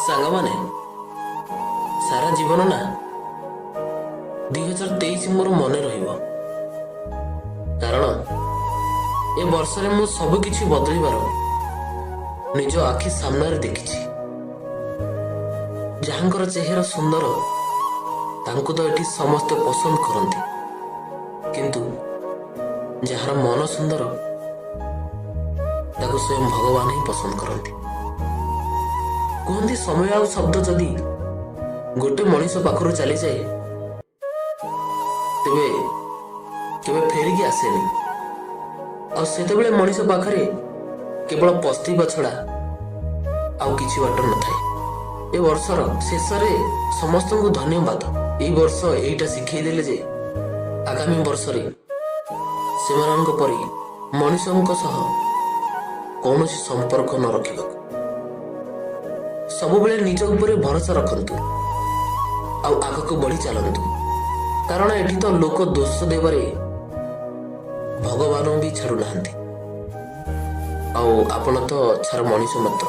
ସାଙ୍ଗମାନେ, ସାରା ଜୀବନ ନା 2023 ମୋର ମନେ ରହିବ, କାରଣ ଏ ବର୍ଷରେ ମୁଁ ସବୁ କିଛି ବଦଳିବାର ନିଜ ଆଖି ସାମ୍ନାରେ ଦେଖିଛି। ଯାହାଙ୍କର ଚେହେରା ସୁନ୍ଦର, ତାଙ୍କୁ ତ ଏଠି ସମସ୍ତେ ପସନ୍ଦ କରନ୍ତି, କିନ୍ତୁ ଯାହାର ମନ ସୁନ୍ଦର, ତାକୁ ସ୍ୱୟଂ ଭଗବାନ ହିଁ ପସନ୍ଦ କରନ୍ତି। କୁହନ୍ତି, ସମୟ ଆଉ ଶବ୍ଦ ଯଦି ଗୋଟେ ମଣିଷ ପାଖରୁ ଚାଲିଯାଏ, ତେବେ କେବେ ଫେରିକି ଆସେନି। ଆଉ ସେତେବେଳେ ମଣିଷ ପାଖରେ କେବଳ ପସ୍ତେଇବା ଛଡ଼ା ଆଉ କିଛି ବାଟ ନଥାଏ। ଏ ବର୍ଷର ଶେଷରେ ସମସ୍ତଙ୍କୁ ଧନ୍ୟବାଦ। ଏଇ ବର୍ଷ ଏଇଟା ଶିଖେଇ ଦେଲେ ଯେ ଆଗାମୀ ବର୍ଷରେ ସେମାନଙ୍କ ପରି ମଣିଷଙ୍କ ସହ କୌଣସି ସମ୍ପର୍କ ନ ରଖିବାକୁ। ସବୁବେଳେ ନିଜ ଉପରେ ଭରସା ରଖନ୍ତୁ ଆଉ ଆଗକୁ ବଢି ଚାଲନ୍ତୁ, କାରଣ ଏଠି ତ ଲୋକ ଦୋଷ ଦେବାରେ ଭଗବାନ ବି ଛାଡୁନାହାନ୍ତି, ଆଉ ଆପଣ ତ ଛାର ମଣିଷ ମାତ୍ର।